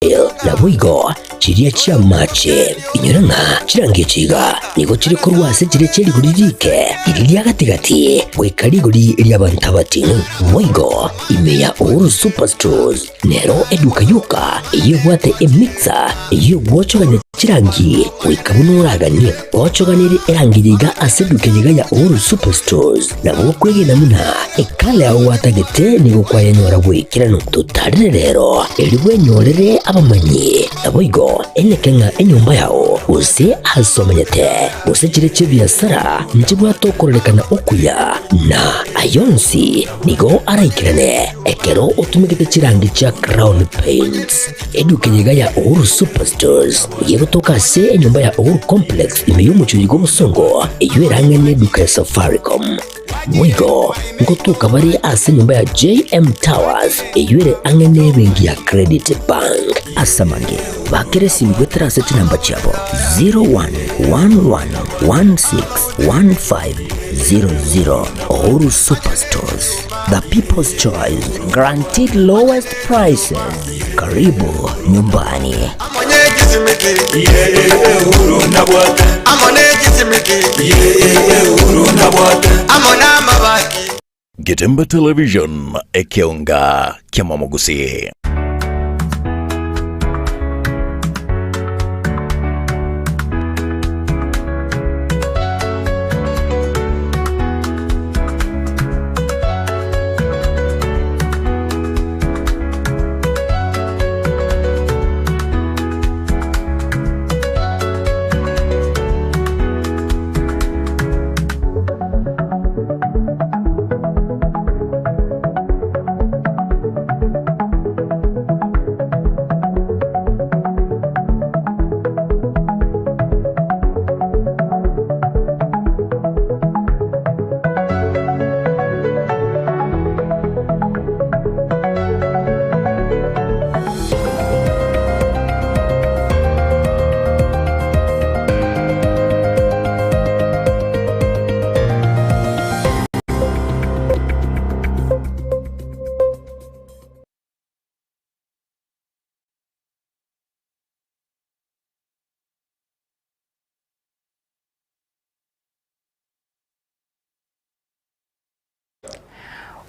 Naboigo chiria chi'amache. Inyora ng'a chirangi echi iga nigo chire korwa ase chiria chie rigori riike, riria ria gati-gati, goika rigori ri'abanto abating'u. Boigo ime ya Uhuru Superstores nero eduka yoka eyio ebwate emixer eyio egwochogania chirangi goika buna oraganie. Gochoganerie erangi eye iga ase eduka eye iga ya Uhuru Superstores nabo okwegena buna ekala yao gwatagete nigo kwayenyora goikeranu. Totarire rero erio bwenyorere abamanyi, naboigo eneke ng'a enyomba yao gose aase omenyete, gose chire chi'ebiasara nchibwate okororekana okuya, na ayonsi nigo araikerane ekero otumegete chirangi chia Crown Paints. Eduka eye iga ya Uhuru Superstores nigo egotoka ase enyomba ya Uhuru Complex ime y'omochie oyo bw'obosongo, eyio erang'ane eduka ya Safaricom. Boigo ngotoka bare ase enyomba ya JM Towers eyio ere ang'e n'ebenki ya Credit Bank. Ase amange, bakera esimi goetera ase chinamba chiabo 0111161500. Uhuru Superstores, the people's choice, guaranteed lowest prices. Karibu nyumbani. Getembe Television, ekeonga ki'amamogusi.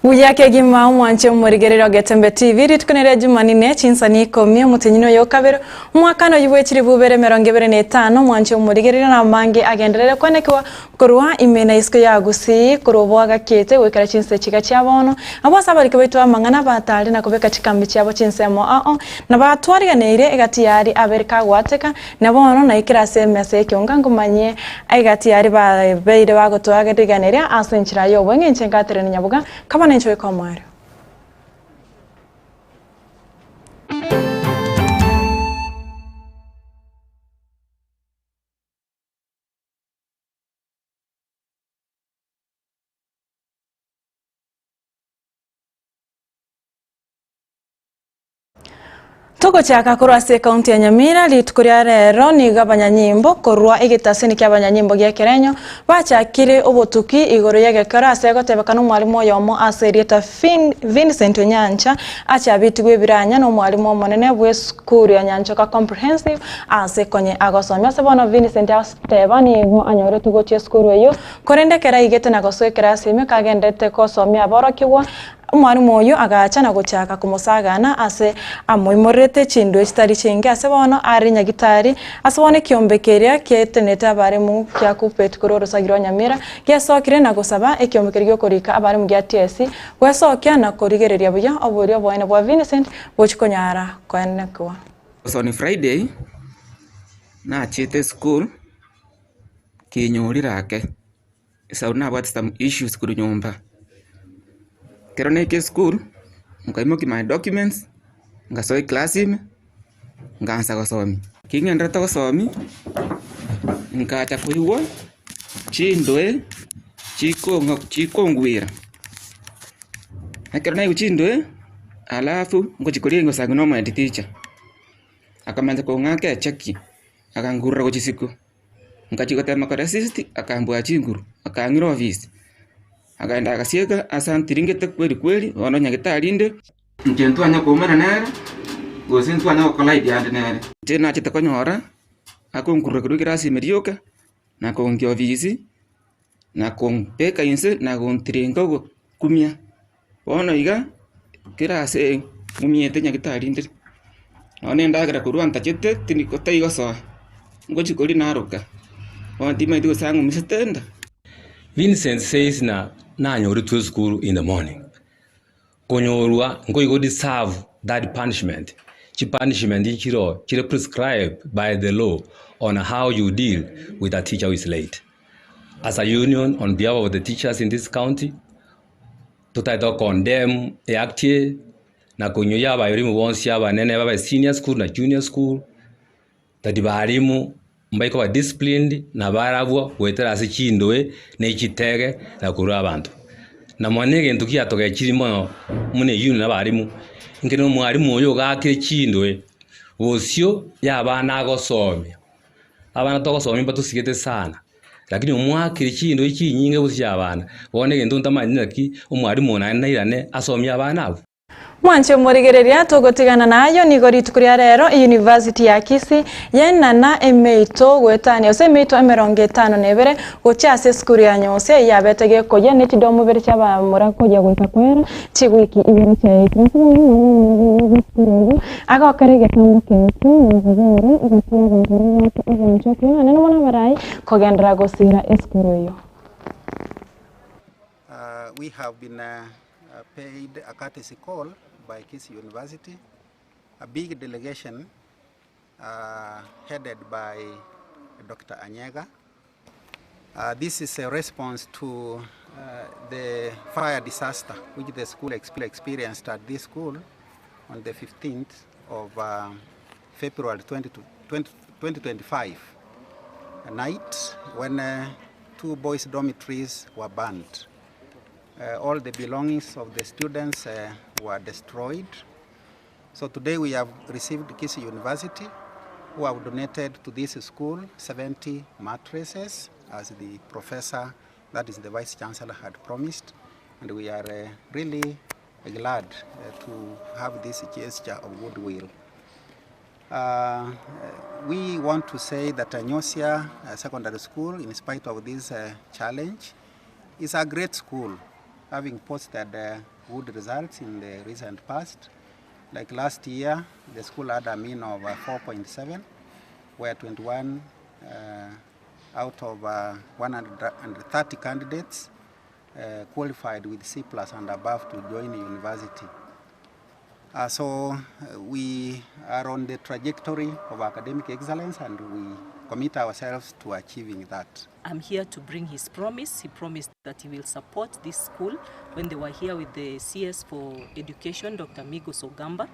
Buya kegima omwanche omorigereria o Getembe TV, rituko neria Jumanine, chinsani ikomi, omotienyi oyo okabere, omwakano oyio bwe chilifu ibere emerongo ebere na etano, omwanche omorigereria na amange agenderere kwenekigwa korwa ime na isiko ya Gusii, korwa obwagakete goikera chinse chiga chia bono. Abwo ase abariki baito b'amang'ana batare na kobeka chikambi chiabo chinsemo ao, na batwariganeirie egati y'aria abere kagwateka, Na bono naikire ase emesa y'ekeonga nkomanyie egati y'aria babeire bagotoariganeria ase enchera y'obweng'e inche ngaterena nyaboga, nkaba nenche goika omoerio. Togochaka korwa ase ekaunti ya Nyamira rituko ria rero nigo abanyanyimbo korwa egetaseni kia abanyanyimbo gia Ekerenyo bachakire obotuki igoro y'egekero ase egotebekana omwalimu oyomo ase erieta Vincent Onyancha achabitigwe ebiranya na omwalimu omonene bw'esukuru ya Nyanchoka Comprehensive ase konye agosomia ase bono Vincent agoteba nigo anyoretwe gochia esukuru eyio korende ekero aigete na gosoa ekerasi ime kagenderete gosomia aborokigwa Omwalimu oyio agacha na gochaka komosagana ase amoimorerete chindwe chitari chinke ase bono are nyagitari, ase bono ekiombe keria kiaetenete abaremu kia Kuppet korwa orosagi rwa Nyamira gesokire na gosaba ekiombe keria gi'okorika abaremu gia TSC gwesokia na korigereria buya oboiri oboene bwa Vincent gochi konyara koenekwa. Was on Friday, nachete esukuru, kinyorire ake. Esau nabwate some issues korwa nyomba. Ekero naika esukuru, nkaimokia my documents, ngasoa eclass ime, nkaansa gosomia. Ki ng'enderete gosomia, nkacha koigwa chindoe chikong'a chikongwera. Ekero naigwa chindoe, alafu ngochia koria ngosangi na omo head teacher, akamanya kong'aka echeki, akangurera gochia isiko. Ngachia gotema koresist, akambua chinguru, akang'ira ofisi, akaenda agasieka ase antiringete kweri kweri, bono nyagetari inde. Inche ntwanya koumana nere, Gose ntwanya gokora ebiande nere. Inche nachete konyora, akonkurura korwa ekerasi ime rioka, na kongia ofisi, na kombeka inse, na gontiringa ogokumia. Bono iga, kera ase ng'umiete nyagetari ndire, nonya na endagera korwa ntachete tindi taigosoa, ngochia koria naroka, bono timanyeti gose ang'umisete enda. Vincent says na nanyoretwe esukuru in the morning. Konyorwa nkoigo deserve that punishment. Chi punishment nchiroo chire prescribed by the law on how you deal with a teacher who is late. As a union on behalf of the teachers in this county, totagete go condemn e act eye na konyoyia abayorimu bonsi abanene babe senior school na junior school that barimu mbaike koba disciplined na barabwo goetera ase chindoe na chitege na korwa abanto. Na mono egento kiatogechirie mono buna eyio na abarimu, ekero omwarimu oyo ogakire chindoe, bosio ya abana agosomia, abana togosomia mbatosigete sana, lakini omwakire chindoe chinyinge bosio ya abana, bono egento ntamanyeti naki omwarimu oyo naende nairane asomie abana abwo. Mwanche omorigereria togotigana nayo nigo rituko ria rero University ya Kisii yenana emeito goetania gose emeito 52 gochia ase esukuru ya Nyose eyio yabete gekoyia ne chidomo ibere chia abamura koyia goika kwera chiwiki ibere chiaetire. Ase bono esukuru eyio agokera egetambo keito na kobera egati y'abanto baria babwate obwanchwa okonene na mono abarai kogenderera gosira esukuru eyio. We have been paid a courtesy call by Kisii University, a big delegation uh, headed by Dr. Anyega. Uh, this is a response to uh, the fire disaster which the school experienced at this school on the 15th of uh, February 20, 20, 2025, a night when uh, two boys' dormitories were burned. Uh, all the belongings of the students uh, were destroyed. So today we have received Kisii University, who have donated to this school 70 mattresses, as the professor, that is the vice chancellor, had promised. And we are uh, really glad to have this gesture of goodwill. We want to say that Nyosia Secondary School, in spite of this challenge, is a great school, having posted good results in the recent past. Like last year, the school had a mean of 4.7, where 21 out of 130 candidates qualified with C plus and above to join university. So we are on the trajectory of academic excellence and we commit ourselves to achieving that. I'm here to bring his promise. He promised that he will support this school when they were here with the CS for Education, Dr. Migos Ogamba.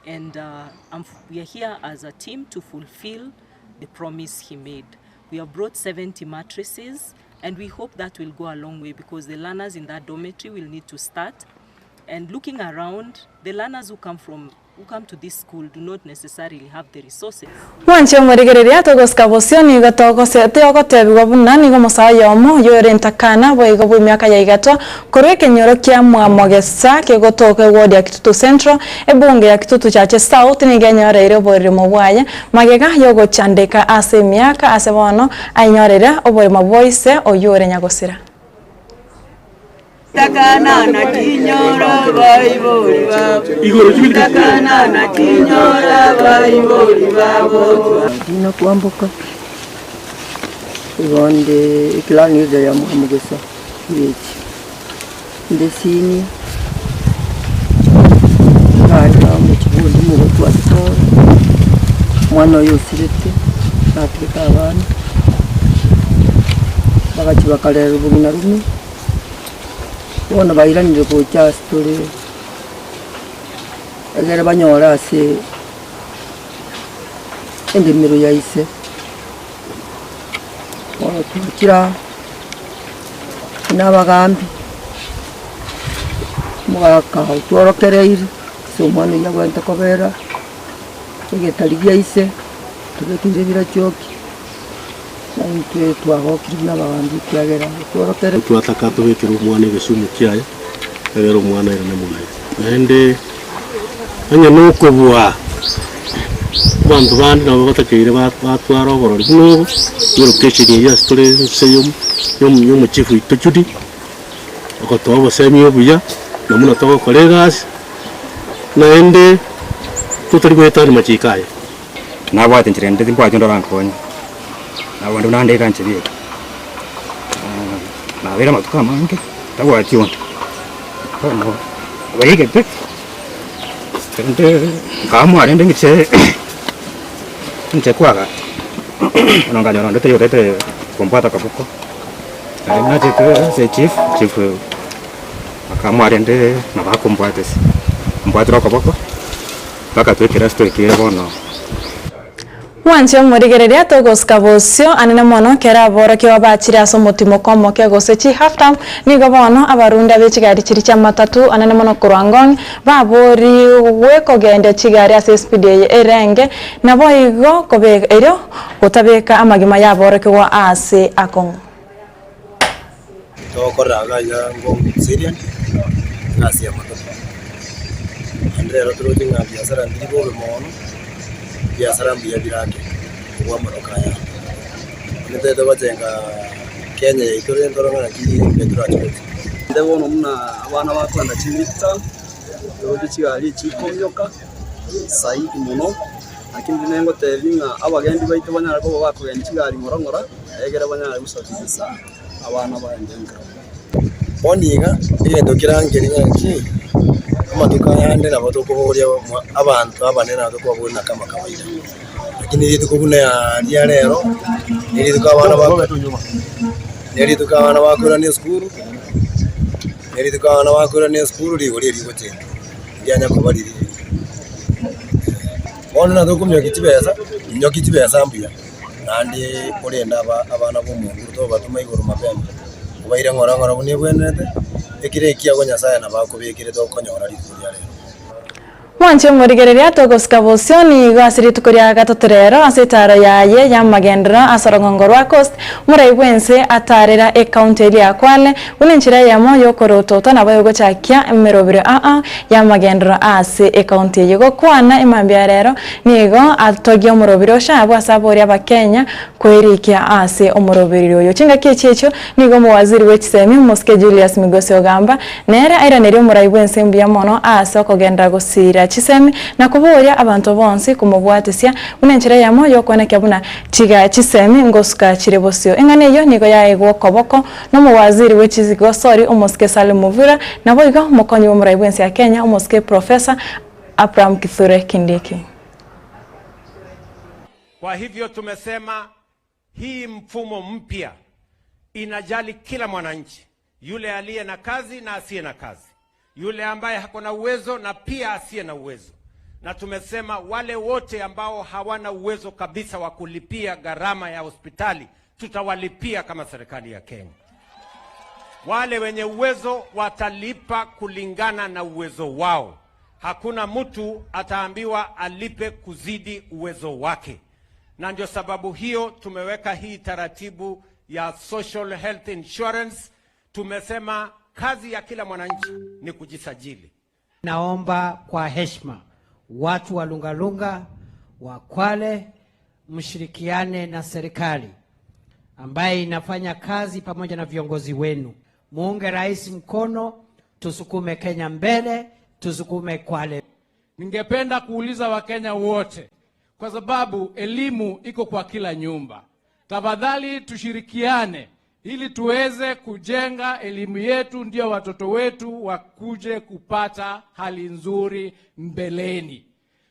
And we are here as a team to fulfill the promise he made. We have brought 70 mattresses, and we hope that will go a long way because the learners in that dormitory will need to start. And looking around, the learners who come from who come to this school do not necessarily have the resources. Mwanche omorigereria togosika bosio nigo togose togotebigwa buna nigo omosae oyomo oyore entakana boigo bwa emiaka ya igatwa korwa ekenyoro kia Mwamogesa kegotoka eward ya Kitutu Central ebunge ya Kitutu Chache South nigo enyoreire oborimo bwaye magega yogochandeka ase emiaka ase bono ainyorere oborimo bwa ise oywo ore nyagosira. Takana na tinyora baibori babo Takana na tinyora baibori babo Dina Kwamboka igo nde eclan leader ya Mwamogesa village nde senior ng'acha omochie omogotu ase tore omwana oyo osirete natigete abana bagachia bakarera obogima rume bono bairanire gocha ase tore egere banyore ase endemero ya ise. Bono twachire aa buna abagambi, omogaka otworokereire ase omwana oyio abwenerete kobera egetari gia ise, tobekeire ebirachoki, na intwe twagokire buna abagambi ekiagera otworokereire. Twataka tobekere omwana egesumu kiaye, egere omwana airane mwaye. Naende onye nokobua Abanto bande nabo batakeire batware oborori buna obo, bwe location eyio ase tore inse yomochief oito Judy, ogotoa obosemia obuya, na buna togokora egasi, naende totari goetania amachiko aye. Nabwate enchera ende timbwati onde orankonye, nabo onde buna ande iga inche bieka. Nabeire amatuko amange ntabwati onde, bono abaigete. Rende nkaamua rende ng'iche ng'iche kwagacha, bono nkanyora onde taiyo otaete kombwata akaboko, naende nachete ase echief, chief akaamua rende nabo akombwata ase, ombwatire okoboko mpaka toikire ase toikire bono. Mwanche omorigereria togosika bosio anene mono kera aborokigwa bachire ase omotimoko omoke gose chi half term nigo bono abarundi abe chigari chiria chi'amatatu anene mono korwa Ngong baborigwe kogendia chigari ase espeed eye erenge naboigo kobeka erio gotabeka amagima y'aborokigwa ase akong'u. Togokorera iga iga Ngong Kiserian, egasi ya amatuko. Naende rero toroche ng'a biasara mbiri bobe mono, ebiasara mbuya bire ake kobua amatuko aya. Onye toete gochenga Kenya yaito rende tore ng'a naki mbuya torache gochia. Naende bono buna abana bakoenda chimidterm, toroche chigari echi chikomioka zaidi mono. Naki intwe nengotebia ng'a abagendi baito banyare koba bakogenda chigari ng'ora ng'ora, egere banyare gosafirisa abana baende nka. Bono iga, egento kerangerie ng'a ki, amatuko aya ande nabo tokoboria abanto abanene nabo tokobaboria na kama kawaida, lakini rituko buna ria rero, ne rituko abana ba ne rituko abana bakoirana esukuru, ne rituko abana bakoirana esukuru rigori eri rigochenjwa, ndianya koba riria riria. Bono natokomiokia chibesa, minyokia chibesa mbuya, naende orende abana b'omonguru tobatoma igoro mapema, obaire ng'ora ng'ora buna ebwenerete, ekero ekiago Nyasaye nabo akobekerete okonyora rituko ria rero. Mwanche omorigereria togosika bosio nigo ase rituko ria gatato rero ase etaaro yaye y'amagenderero ase orong'ongo rwa Coast, omorai bw'ense atarera ecounty eria ya Kwale buna enchera eyemo y'okorotota nabo egochakia emerobero aa y'amagenderero ase ecounty eye. Gokwana emambia ya rero nigo atogia omoroberi o Shabu ase aboria abakenya kwerikia ase omoroberio oyo. Chingaki echi echio nigo omowaziri bwe chisemi omosike Julius Migosi Ogamba nere airanerie omorai bw'ense mbuya mono ase okogenderera gosiira chisemi na koboria abanto bonsi komobwatisia buna enchera eyemo y'okoenekia buna chiga chisemi ngosuka chire bosio. Eng'ana eyio nigo yaegwa okoboko Nomowaziri bwe chigosori omosike Salim Mvurya, naboigo omokonyi bw'omorai bw'ense ya Kenya omosike Professor Abraham Kithure Kindiki. Kwa hivyo tumesema hii mfumo mpya inajali kila mwananchi, yule aliye na kazi na asiye na kazi, yule ambaye hako na uwezo na pia asiye na uwezo. Na tumesema wale wote ambao hawana uwezo kabisa wa kulipia gharama ya hospitali tutawalipia kama serikali ya Kenya. Wale wenye uwezo watalipa kulingana na uwezo wao. Hakuna mtu ataambiwa alipe kuzidi uwezo wake, na ndio sababu hiyo tumeweka hii taratibu ya social health insurance. Tumesema kazi ya kila mwananchi ni kujisajili. Naomba kwa heshima watu wa Lungalunga wa Kwale mshirikiane na serikali ambaye inafanya kazi pamoja na viongozi wenu. Muunge rais mkono, tusukume Kenya mbele, tusukume Kwale. Ningependa kuuliza Wakenya wote, kwa sababu elimu iko kwa kila nyumba, tafadhali tushirikiane ili tuweze kujenga elimu yetu, ndio watoto wetu wakuje kupata hali nzuri mbeleni.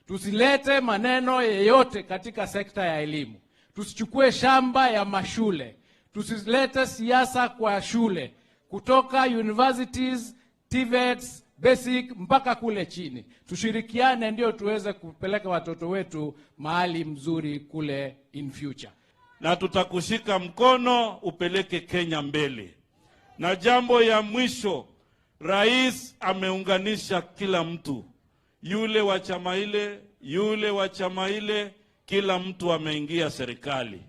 Tusilete maneno yeyote katika sekta ya elimu. Tusichukue shamba ya mashule, tusilete siasa kwa shule, kutoka universities, TVETs, basic mpaka kule chini. Tushirikiane ndio tuweze kupeleka watoto wetu mahali mzuri kule in future. Na tutakushika mkono upeleke Kenya mbele. Na jambo ya mwisho, rais ameunganisha kila mtu, yule wa chama ile, yule wa chama ile, kila mtu ameingia serikali.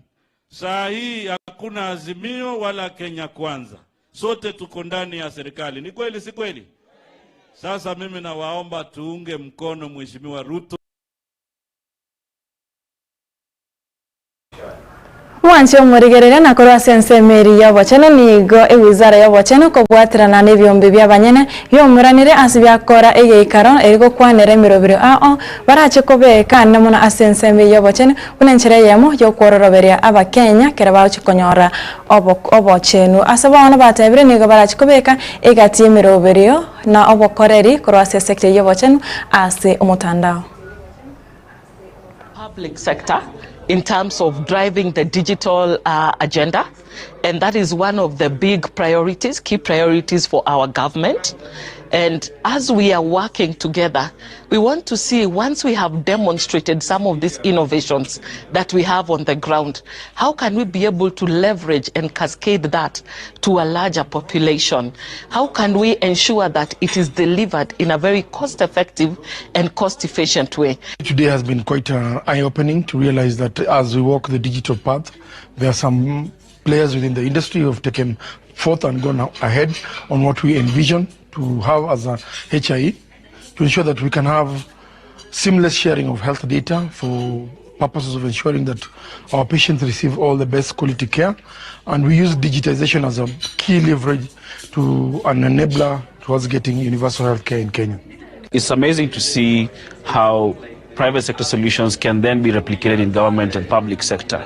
Saa hii hakuna Azimio wala Kenya Kwanza, sote tuko ndani ya serikali. Ni kweli si kweli? Sasa mimi nawaomba tuunge mkono Mheshimiwa Ruto. Mwanche omorigereria na korwa ase ensemo eria y'obochenu nigo ewizara y'obochenu kobwaterana nebiombe bi'abanyene biaumeranire ase biakora egeikaro eri gokwanera emeroberio ao barache kobeka ande mono ase ensemo eyio y'obochenu buna enchera eyemo y'okwororoberia abakenya kera bagochia konyora obochenu. Ase bono batebire nigo barache kobeka egati y'emeroberio na obokoreri korwa ase esector eyio y'obochenu ase omotandao. Public sector in terms of driving the digital uh, agenda and that is one of the big priorities key priorities for our government and as we are working together we want to see once we have demonstrated some of these innovations that we have on the ground how can we be able to leverage and cascade that to a larger population? How can we ensure that it is delivered in a very cost effective and cost efficient way? Today has been quite uh, eye opening to realize that as we walk the digital path, there are some players within the industry who have taken forth and gone ahead on what we envision to have as a HIE to ensure that we can have seamless sharing of health data for purposes of ensuring that our patients receive all the best quality care. And we use digitization as a key leverage to an enabler towards getting universal health care in Kenya. It's amazing to see how private sector solutions can then be replicated in government and public sector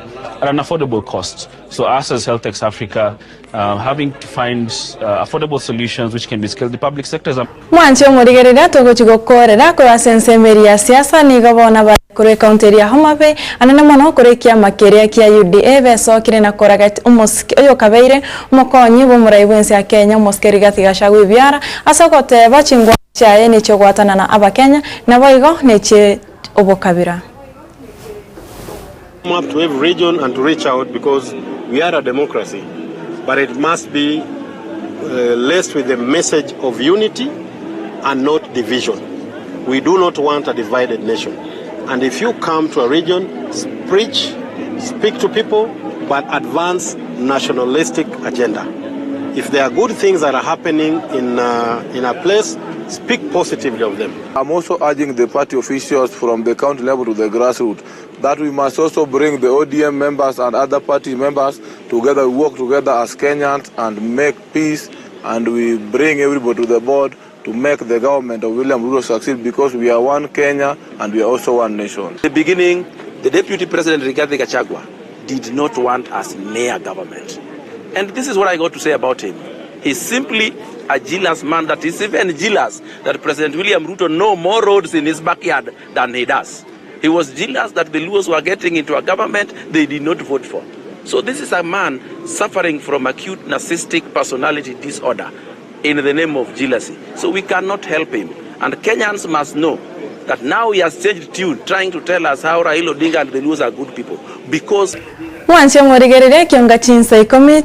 at an affordable cost. So us as HealthX Africa, uh, having to find uh, affordable solutions which can be scaled, the public sector is a Mwanche omorigereria togochi gokorera korwa ase ensemo eria ya siasa nigo bono abare korwa ekaunti eria ya Homa Bay anene mono korwa ekiama keria kia UDA besokire na koraga omosike oyokabeire omokonyi bw'omorai bw'ense ya Kenya omosike Rigathi Gachagua ebiara ase ogoteba chingwana chiaye nechiogwatanana abakenya naboigo nechie obokabira. Come up to every region and to reach out because we are a democracy, but it must be uh, laced with the message of unity and not division. We do not want a divided nation. And if you come to a region, preach, speak to people, but advance nationalistic agenda. If there are good things that are happening in, uh, in a place, speak positively of them. I'm also urging the party officials from the county level to the grassroots that we must also bring the ODM members and other party members together, we work together as Kenyans and make peace and we bring everybody to the board to make the government of William Ruto succeed because we are one Kenya and we are also one nation. In the beginning, the Deputy President Rigathi Gachagua did not want us near government. And this is what I got to say about him. He's simply a jealous man that is even jealous that President William Ruto know more roads in his backyard than he does. He was jealous that the Luos were getting into a government they did not vote for. So this is a man suffering from acute narcissistic personality disorder in the name of jealousy. So we cannot help him. And Kenyans must know that now he has changed tune, trying to tell us how Raila Odinga and the Luos are good people. Because Mwanche morigererie ekionga chinsa ikomi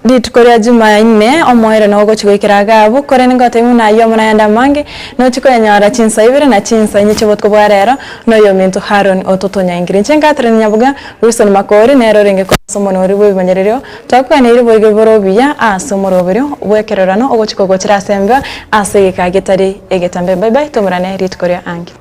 rituko ria Jumaine omoerio nogochia goikera iga abwo, korende ngotebie buna ayio amo nayande amange, nochie koyanyora chinsa ibere na chinsa inye chi'obotuko bwa rero, na oyominto Haroni ototonyaingire. Inche ngaterania nyaboga, Wilson Makori nere orenge korwa ase omonwa oria bw'ebimanyererio, twakwaneire boigo bore obuya ase omoroberio bw'ekerorano ogochia kogochera ase embeo ase egeka getari egetambe. Bye bye, tomorane rituko ria ange.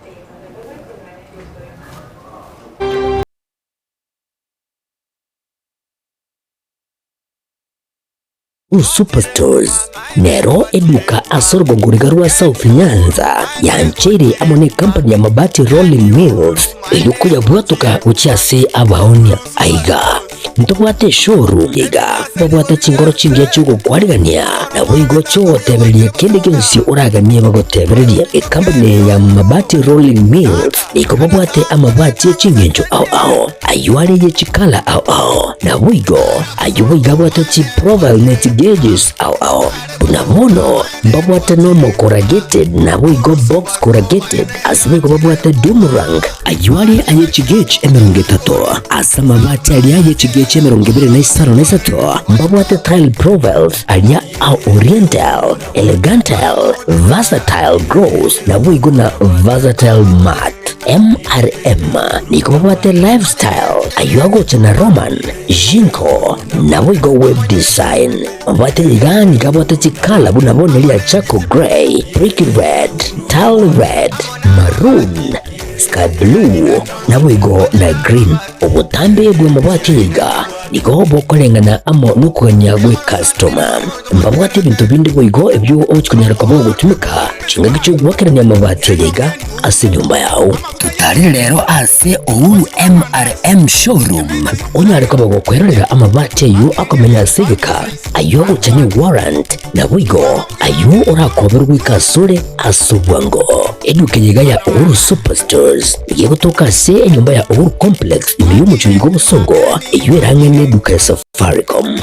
Superstores nero eduka ase orogongo riga rwa South Nyanza yancheire amo ne company ya Mabati Rolling Mills eyio koyabwatoka gochia ase abaonia. Aiga ntobwate eshowroom iga babwate chingoro chingiya chiogokwarigania naboigo chiogotebereria kende gionsi oraganie bagotebererie. Ecompany eye ya Mabati Rolling Mills nigo babwate amabati echingencho ao ao ayio are ye chikala ao ao naboigo Ayio boigo abwate chiprofile ne chigeges ao ao. Buna bono mbabwate normal corrugated naboigo box corrugated ase boigo babwate doomerang ayio are aye chigauge 30 ase amabati aria aye chigauge 23 mbabwate tile profiles aria a oriental, elegantal, versatile gloss naboigo na versatile matte. MRM nigo babwate lifestyle ayio agocha na Roman, Jinko naboigo web design. Babwate iga nigo abwate chikala buna bono ria charcoal grey, brick red, tile red, maroon, sky blue naboigo na green. Obotambe bw'amabati iga. Nigo bokoreng'ana amo nokogania gw'ekastoma. Mbabwate ebinto binde boigo ebio ogochia konyara koba ogotumeka chingaki chi'ogoakerania amabati aya iga ase enyomba yao. Totarire rero ase Uhuru MRM Showroom onyare koba gokwerorera amabati ayio akomenya ase egeka, ayio agocha ne warrant, naboigo ayio orakoberwe goika asore ase obwango. Eduka eye iga ya Uhuru Superstores nigo egotoka ase enyomba ya Uhuru Complex ime y'omochie oiga obosongo, eyio erang'e neduka ya Safaricom.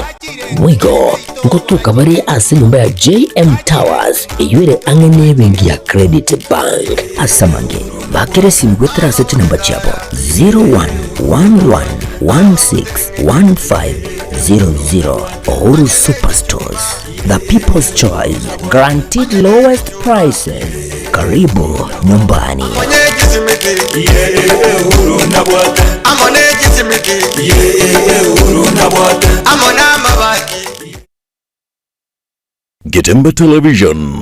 Boigo ngotoka bare ase enyomba ya JM Towers eyio ere ang'e nebenki ya Credit Bank. Ase amange, bakera esimi goetera ase chinamba chiabo 0111161500. Uhuru Superstores, the people's choice, guaranteed lowest prices. Karibu nyumbani. Getembe Television.